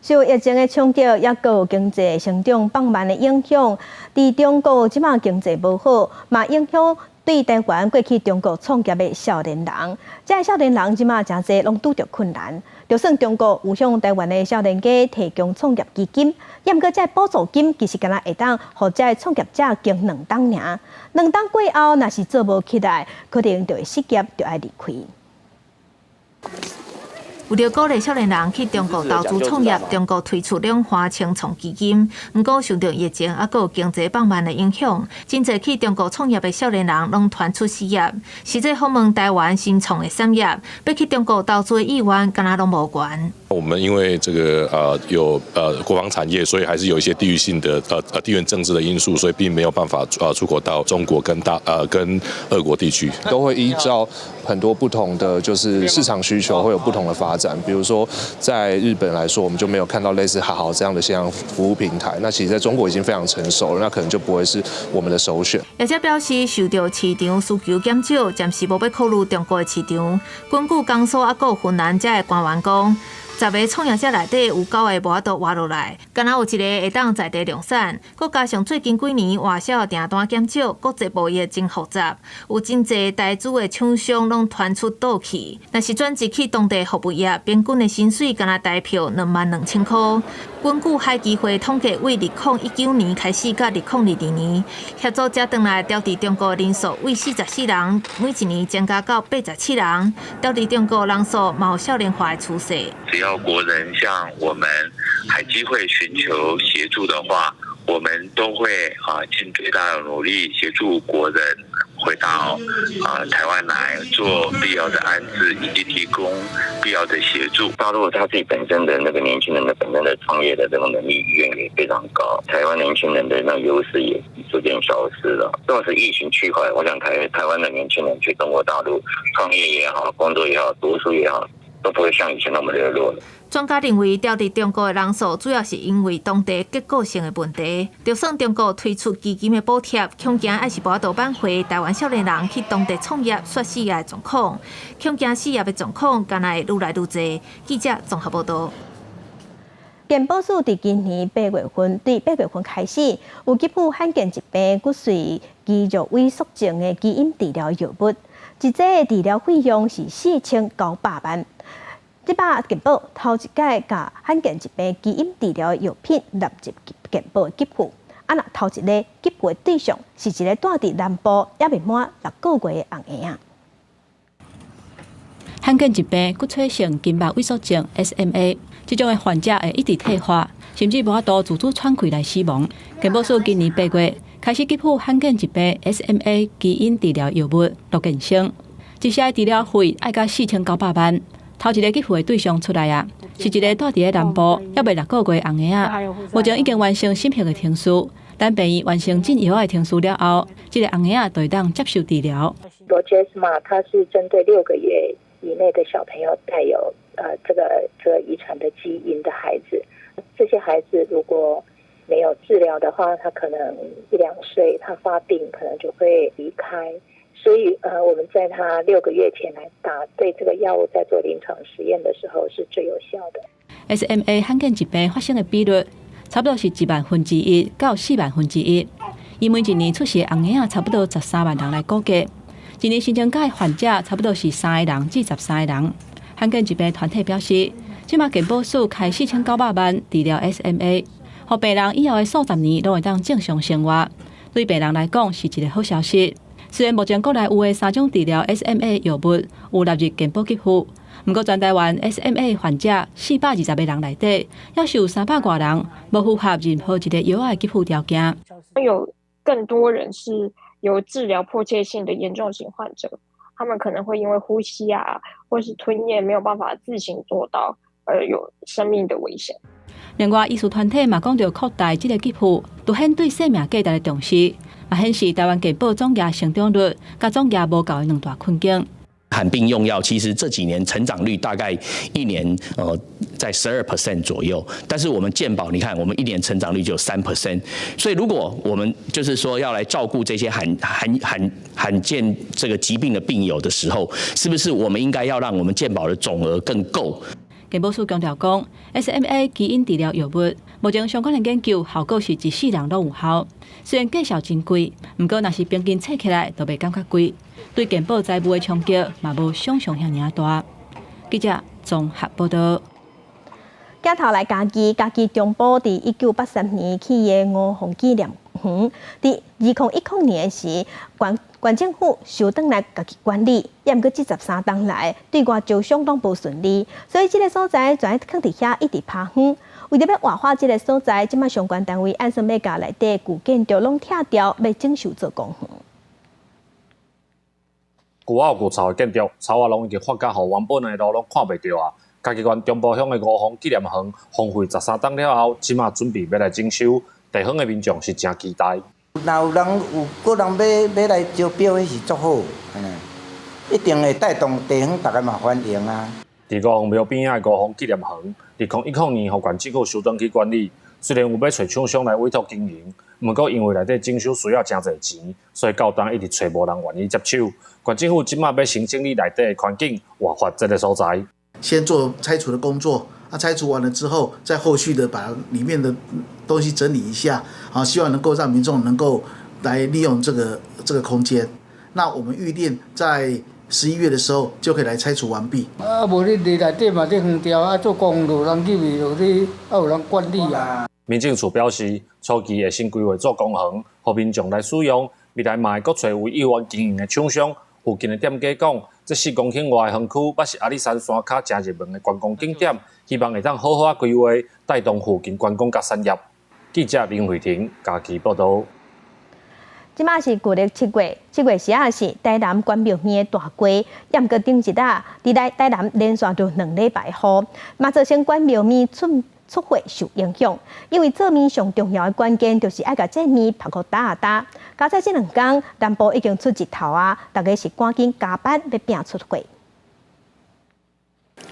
受疫情的衝擊，抑閣有經濟成長放慢的影響，佇中國這馬經濟無好，嘛影響對台灣過去中國創業的少年人。這个少年人這馬誠濟攏拄著困難。就算中國有向台灣的少年家提供創業基金，抑毋過這个補助金其實敢若會當予這个創業者經2冬爾，2冬過後，若是做無起來，可能就會失業，就愛離開。為著鼓勵少年人去中國投資創業，中國推出兩華青創基金。毋過受著疫情抑閣有經濟放慢的影響，真濟去中國創業的少年人攏傳出失業。實際訪問台灣新創的產業，欲去中國投資的意願，敢若攏無懸。我們因為這個有國防產業，所以還是有一些地域性的地緣政治的因素，所以並沒有辦法出口到中國跟俄國地區。都會依照很多不同的就是市場需求，會有不同的發展。比如說在日本來說，我們就沒有看到類似 Hahow 這樣的線上服務平台。那其實在中國已經非常成熟了，那可能就不會是我們的首選。業者表示，受著市場需求減少，暫時無欲考慮中國的市場。根據江蘇抑閣雲南遮的官員講， 10个创业者内底有九个无法度活落來，敢若有一个會當在地量產。閣加上最近幾年外銷訂單減少，國際貿易真複雜，有真濟台資的廠商攏傳出倒去。若是轉職去當地服務業，平均的薪水干焦台票22,000箍。根據海基會統計，為2019年開始到2022年，協助者轉來調佇中國人數為44人，每一年增加到87人。調佇中國人數嘛有少年化的趨勢。只要國人向我們海基會尋求協助的話，我們都會盡最大的努力協助國人回到台灣來做必要的安置以及提供必要的協助。大陸他自己本身的那個年輕人的本身的創業的這種能力意願也非常高，台灣年輕人的那優勢也逐漸消失了。縱使疫情趨緩，我想台灣的年輕人去中國大陸創業也好，工作也好，讀書也好，都不會像以前那麼熱絡了。專家認為，調佇中國的人數主要是因為當地結構性的問題。就算中國推出基金的補貼，恐驚猶是無法度挽回台灣少年人去當地創業煞死的狀況。恐驚失業的狀況，敢若會愈來愈濟。記者綜合報道。健保署佇今年8月份，對8月份開始，有給付罕見疾病骨髓肌肉萎縮症的基因治療藥物，一劑的治療費用是4900萬。這擺健保頭一擺共罕見疾病基因治療藥品納入健保給付，啊若頭一个給付的對象是一个住佇南部猶未滿6個月的紅嬰仔。罕見疾病骨髓性筋肉萎縮症（SMA）這種的患者會一直退化，甚至無法度自主喘氣來死亡。健保署今年8月開始給付罕見疾病 SMA 基因治療藥物洛健生，一劑治療費愛到4900萬。頭一个給付的對象出來啊，是一個住佇咧南部猶未6個月的紅嬰仔，目前已經完成審核的程序，等病院完成進藥的程序了後，這个紅嬰仔就會當接受治療。 Zolgensma 它是針對6個月以內的小朋友帶有這個遺傳的基因的孩子，這些孩子如果沒有治療的話，他可能一兩歲，他發病可能就會離開。所以，我們在他6個月前來打對這個藥物在做臨床實驗的時候是最有效的。 SMA 罕見疾病發生的比率差不多是1萬分之一到4萬分之一。以每一年出世的紅嬰仔差不多13萬人來估計，一年申請的患者差不多是3個人至13個人。罕見疾病團體表示，這馬健保署開4900萬治療 SMA，予病人以後的數十年攏會當正常生活，對病人來講是一個好消息。雖然目前國內有的三種治療 SMA 藥物有納入健保給付，毋過全台灣 SMA 患者420個人內底，猶是有300外人無符合任何一个藥的給付條件。有更多人是有治療迫切性的嚴重型患者，他們可能會因為呼吸啊，或是吞嚥沒有辦法自行做到，而有生命的危險。另外，醫師團體嘛講著擴大這个給付，凸顯對生命價值的重視，嘛顯示台灣健保總額成長率佮總額無夠的兩大困境。罕病用藥其實這幾年成長率大概一年在12% 左右，但是我們健保，你看我們一年成長率就3%，所以如果我們就是說要來照顧這些罕見這個疾病的病友的時候，是不是我們應該要讓我們健保的總額更夠？健保署強調講，SMA 基因治療藥物目前相關的研究效果是一世人攏有效，雖然價數真貴，毋過若是平均計起來，就袂感覺貴，對健保財務的衝擊嘛無想象遐爾大。記者綜合報道。鏡頭來嘉義，嘉義中部佇1983年起的吳鳳紀念園，佇2010年時，縣政府收轉來家己管理，猶毋過這13冬來對外招商攏無順利，所以這个所在全囥佇遐一直拋荒。為著欲活化這个所在，這馬相關單位按算欲共內底舊建築攏拆掉，欲整修做公園。舊仔有舊臭的建築，草仔攏已經發甲予原本的路攏看袂著啊！嘉義縣中部鄉的吳鳳紀念園荒廢13冬了後，這馬準備欲來整修，地方的民眾是誠期待。若有人有個人欲來招標，彼是足好，一定會帶動地方逐家嘛歡迎啊。佇吳鳳廟邊仔的吳鳳紀念園，2010年予縣政府收轉去管理，雖然有欲揣廠商來委託經營，毋過因為內底整修需要誠濟錢，所以到今一直揣無人願意接手。縣政府這馬欲先整理內底的環境，活化這个所在。先做拆除的工作，啊，拆除完了之後，再後續的把裡面的東西整理一下，啊，希望能夠讓民眾能夠來利用這個空間。那我們預定在11月的時候就可以來拆除完畢。啊，無你內內底嘛咧荒掉，啊做公路人入去就你啊有人管理啊。民政處表示，初期會先規劃做公園，予民眾來使用，未來嘛會閣揣有意願經營的廠商。附近的店家講，這4公頃外的園區，捌是阿里山山跤誠熱門的觀光景點，希望會當好好仔規劃，帶動附近觀光佮產業。記者林慧婷嘉義報導。這馬是舊曆7月，7月時仔是台南關廟麵的大季，猶毋過頂一仔，佇來台南連續落2禮拜雨，嘛造成關廟麵出貨受影響。因為做麵上重要的關鍵就是愛共這麵曝予焦仔焦。佳哉這2工，南部已經出日頭啊，大家是趕緊加班欲拼出貨。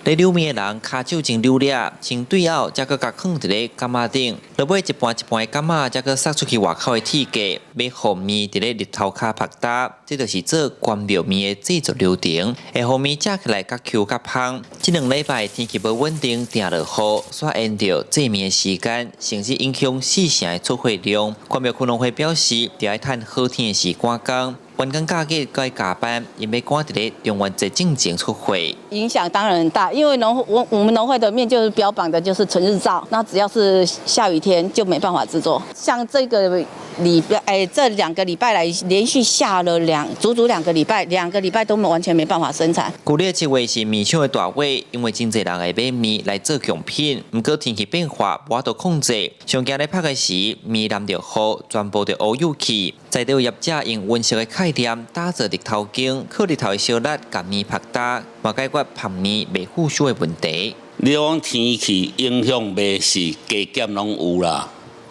咧扭麵的人，跤手真溜掠，先對拗，才閣共囥佇咧桿仔頂，落尾一盤一盤的桿仔，才閣送出去外口的鐵架，欲予麵佇咧日頭跤曝焦，這就是做關廟麵的製作流程，會予麵食起來較 Q 較芳。這2禮拜天氣無穩定，定落雨，煞延著製麵的時間，甚至影響四成的出貨量。關廟區農會表示，著愛趁好天的時趕工。員工假日閣愛加班，𪜶欲趕佇咧中元節進前出貨。影響當然很大，因為我們農會的麵就是標榜的就是純日照，那只要是下雨天就沒辦法製作。像這個禮拜，哎，這2個禮拜來連續下了足足兩個禮拜，兩個禮拜都完全沒辦法生產。舊曆7月是麵廠的大月，因為真濟人會買麵來做貢品，毋過天氣變化無法度控制，上驚咧曝的時，麵淋著雨，全部就烏有去。材料業者用溫室的概念打造日頭間，靠日頭的燒熱，共麵曝焦，嘛解決曝麵袂腐朽的問題。你講天氣影響袂是加減攏有啦，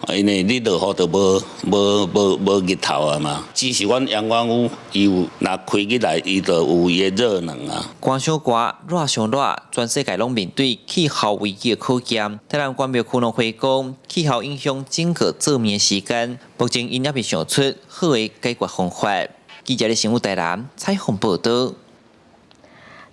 因為你落雨就無日頭啊嘛。只是阮陽光屋伊有若開起來，伊就有伊的熱能啊。寒傷寒，熱傷熱，全世界攏面對氣候危機的考驗。台南關廟區農會講，氣候影響整個做麵的時間，目前𪜶猶未想出好的解決方法。記者的新聞台南採訪報導。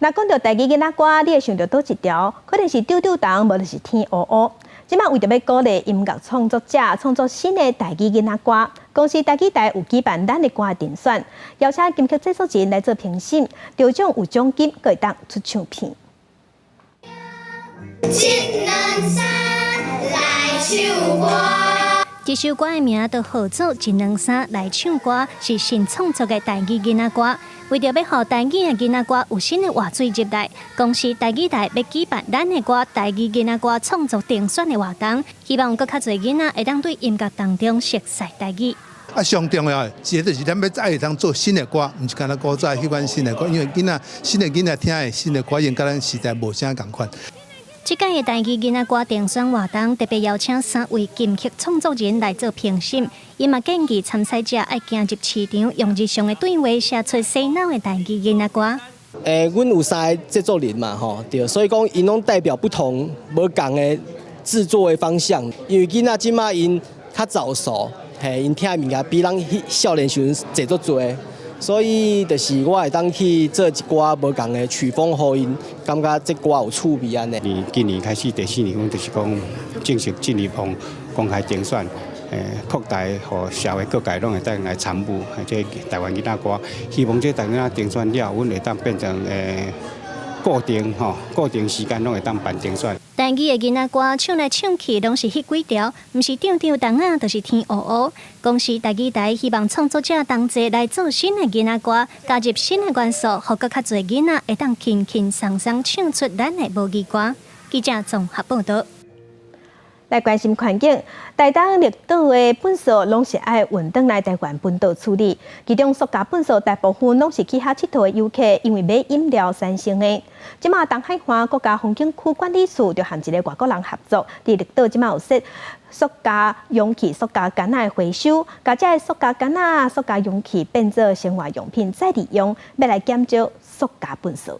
若講到台語囡仔歌，你會想著佗一條？可能是丟丟銅，無就是天烏烏。這馬為著欲鼓勵音樂創作者創作新的台語囡仔歌，公視台語台有舉辦咱的歌評選，邀請金曲製作人來做評審，得獎有獎金，閣會當出唱片。一兩三來唱歌。這首歌的名就號做《一兩三來唱歌》，是新創作的台語囡仔歌。為著欲予台語的囡仔歌有新的活水入來，公視台語台欲舉辦咱的歌台語囡仔歌創作評選的活動，希望閣較濟囡仔會當對音樂當中熟悉台語。啊，上重要的，其實就是咱欲愛會當做新的歌，毋是干焦古早彼款新的歌，因為囡仔新的囡仔聽的新的歌，應佮咱時代無啥仝款。這屆的台語囡仔歌評選活動特別邀請三位金曲創作人來做評審，𪜶嘛建議參賽者愛行入市場，用日常的對話寫出洗腦的台語囡仔歌。阮有三个製作人嘛，吼，對，所以講𪜶攏代表不同無仝的製作的方向。因為囡仔這馬𪜶較早熟，嘿，𪜶聽的物件比咱少年時陣濟足濟。所以就是我會當去做一寡無仝的曲風，予𪜶感覺這歌有趣味按呢。今年開始第四年，阮就是講正式進入公公開徵選，擴大予社會各界攏會當來參與，這台灣囡仔歌，希望這台灣囡仔評選了，阮會當變成固定吼，固定時間攏會當辦評選。台語的囡仔歌唱來唱去，攏是彼幾條，毋是長長銅仔，就是天烏烏。公視台語台希望創作者同齊來做新的囡仔歌，加入新的元素，予閣較濟囡仔會當輕輕鬆鬆唱出咱的母語歌。記者綜合報導。來關心環境，台東綠島的糞埽攏是愛運轉來台灣本島處理，其中塑膠糞埽大部分攏是去遐𨑨迌的遊客因為買飲料產生的。這馬東海岸國家風景區管理處就和一个外國人合作，佇綠島這馬有設塑膠容器、塑膠矸仔的回收，共這个塑膠矸仔、塑膠容器變做生活用品再利用，欲來減少塑膠糞埽。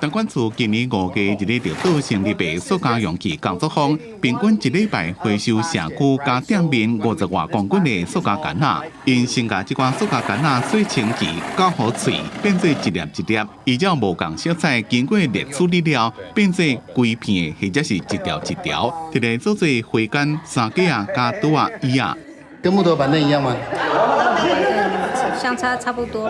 东莞处今年5月佇咧綠島成立的塑膠容器工作坊，平均一禮拜回收社區佮店面50外公斤的塑膠桿仔。𪜶先共這寡塑膠桿仔洗清氣、攪予脆，變做一粒一粒，依照無仝色彩，經過熱處理了，變做規片的或者是一條一條，摕來做做花桿、衫架仔、佮桌仔、椅仔。跟木頭板凳一樣嗎？相差差不多。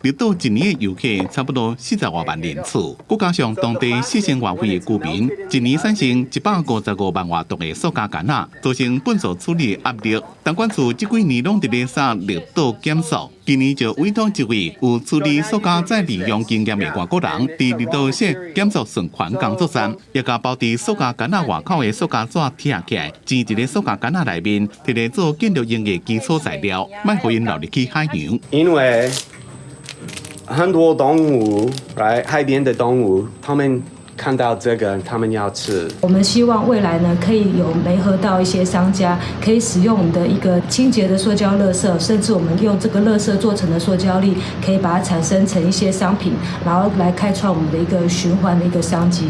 綠島一年的遊客差不多40外萬人次，閣加上當地4000外位的居民，一年產生155萬外噸的塑膠桿仔，造成糞埽處理的壓力。東莞處這幾年攏佇咧掃綠島減塑，今年就委託一位有處理塑膠再利用經驗的外國人，佇綠島設減塑循環工作站，也共包佇塑膠桿仔外口的塑膠紙拆起來，煎佇咧塑膠桿仔內面，摕來做建築用的基礎材料，莫予𪜶流入去海洋。因為很多動物，right，海邊的動物，他們看到這個，他們要吃。我們希望未來呢，可以有媒合到一些商家，可以使用我們的一個清潔的塑膠垃圾，甚至我們用這個垃圾做成的塑膠粒，可以把它產生成一些商品，然後來開創我們的一個循環的一個商機。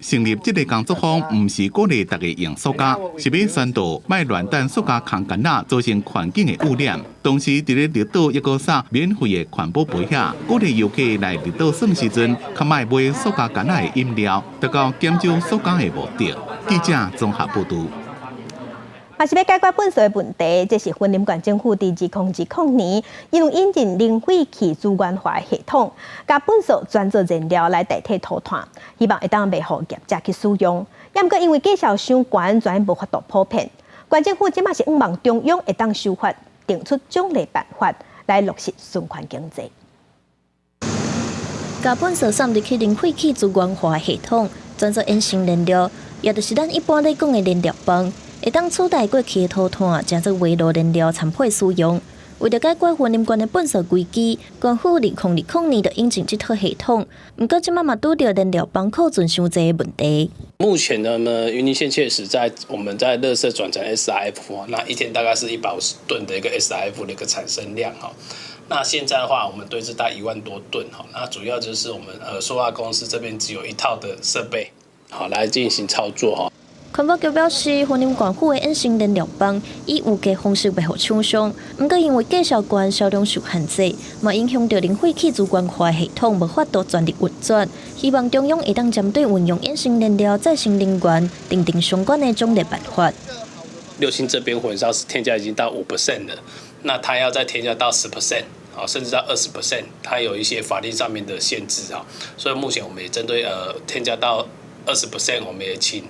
成立這個工作坊，毋是鼓勵大家用塑膠，是欲宣導莫亂擲塑膠空桿仔，造成環境的污染。同時，佇咧綠島抑閣撒免費的環保杯仔，鼓勵遊客來綠島耍時陣，較莫買塑膠桿仔的飲料，達到減少塑膠的目的。記者綜合報導。嘛是欲解決糞埽的問題，這是雲林縣政府佇2020年，因為引進零廢棄資源化系統，共糞埽轉做燃料來代替塗炭，希望會當賣予業者去使用。也毋過因為價數傷懸，全無法度普遍。縣政府這馬是向望中央會當修法，定出獎勵辦法來落實循環經濟。共糞埽送入去零廢棄資源化系統，轉做衍生燃料，也就是咱一般咧講的燃料棒。會當取代過去的塗炭，成做圍爐燃料參配使用。為著解決雲林縣的糞埽危機，縣府2020年就引進這套系統。毋過這馬嘛拄著燃料棒庫存傷濟的問題。目前呢，雲林縣確實在我們在垃圾轉成 SRF，那一天大概是150噸的一個 SRF 的一個產生量哈。那現在的話，我們堆置大概1萬多噸哈。那主要就是我們塑化公司這邊只有一套的設備，好來進行操作哈。環保局表示，雲林縣府的衍生燃料棒以有價方式賣予廠商，毋過因為價數懸、銷量受限制，嘛影響著零廢棄資源化系統無法度全力運轉。希望中央會當針對運用衍生燃料再生能源，訂定相關的獎勵辦法。六輕這邊混燒是添加已經到5% 了，那它要再添加到10%，啊，甚至到20%，它有一些法令上面的限制啊，所以目前我們也針對添加到20%，我們也請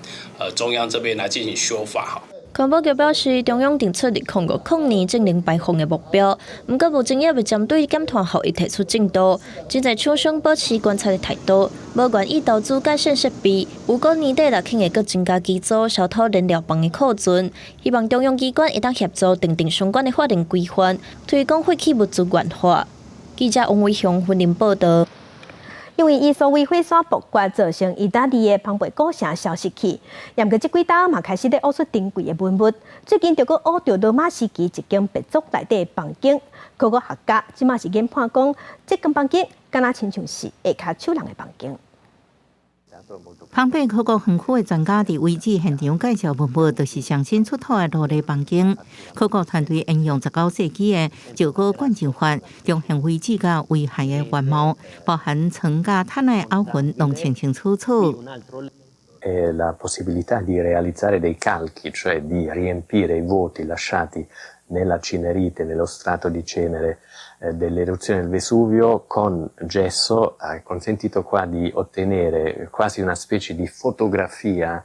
中央這邊來進行修法哈。環保局表示，中央定出2050年淨零排放的目標，毋過目前猶未針對減碳效益提出進度，真濟廠商保持觀察的態度，無願意投資改善設備。預估年底若肯會閣增加機組消除燃料棒的庫存，希望中央機關會當協助訂定相關的法令規範，推廣廢棄物資源化。記者王偉雄雲林報導。因為伊蘇維火山爆發，造成意大利的龐貝古城消失去。毋過這幾冬嘛開始咧挖出珍貴的文物。最近就閣挖著羅馬時期一間別荘內底的房間，考古學家這馬是研判講，這間房間敢若親像是下跤手人的房間。龐貝考古園區的專家佇遺址現場介紹文物，就是上新出土的奴隸房間。考古團隊沿用19世紀的石膏灌注法，重現遺址佮遺骸的原貌，包含床佮毯的凹痕，攏清清楚楚。 La possibilità di realizzare dei calchi, cioè di riempire i vuoti lasciati nella cinerite, nello strato di cenere dell'eruzione del Vesuvio con gesso ha consentito qua di ottenere quasi una specie di fotografia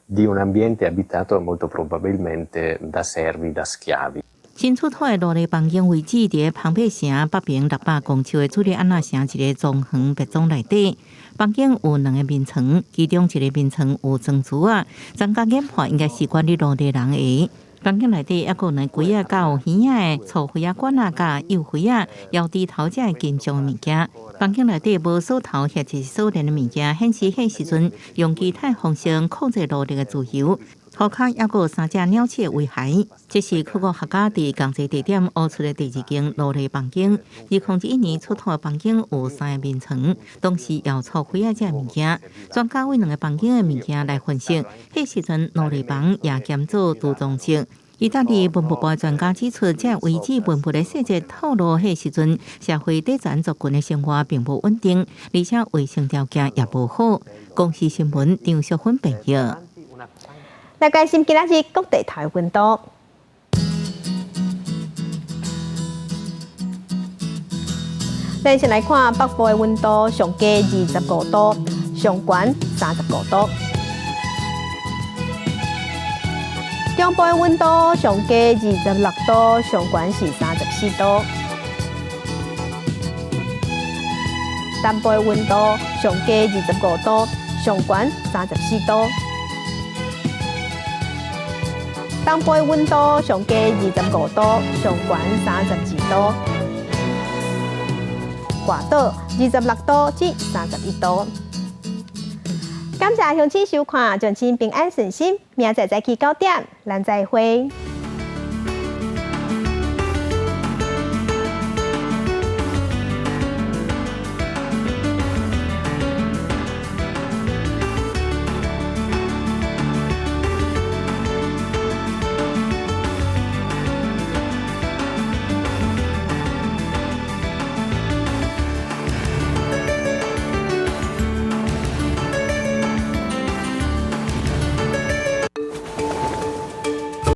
di un ambiente abitato molto probabilmente da servi, da schiavi. 新出土的奴隸房間位置佇龐貝城北爿600公尺的朱利安娜城一个莊園別莊內底。房間有兩个眠床，其中一个眠床有床褥仔，專家研判應該是管理奴隸人的。房間內底猶閣有兩櫃仔，佮有耳仔的粗灰仔管仔，佮幼灰仔、搖豬頭這的金屬物件。房間內底無鎖頭或者是鎖鏈的物件，顯示彼時陣用其他方式控制奴隸的自由。塗跤猶閣有三隻鳥鼠遺骸。這是考古學家佇仝一地點挖出的第二間奴隸房間。2021年出土的房間有三个眠床，當時有錯開仔這物件。專家為兩个房間的物件來分析，彼時陣奴隸房也兼做儲藏室。意大利文物部的專家指出，這遺址文物的細節透露，彼時陣社會底層族群的生活並無穩定，而且衛生條件也無好。公視新聞張淑芬編譯。來關心今仔日各地頭溫度。咱先來看北部的溫度，上低25度，上懸35度。中部的溫度上低26度，上懸是34度。南部的溫度上低25度，上懸34度。東部的溫度上低25度，上懸32度。外島26度至31度。感謝鄉親收看，祝親平安順心。明仔載早起9點，咱再會。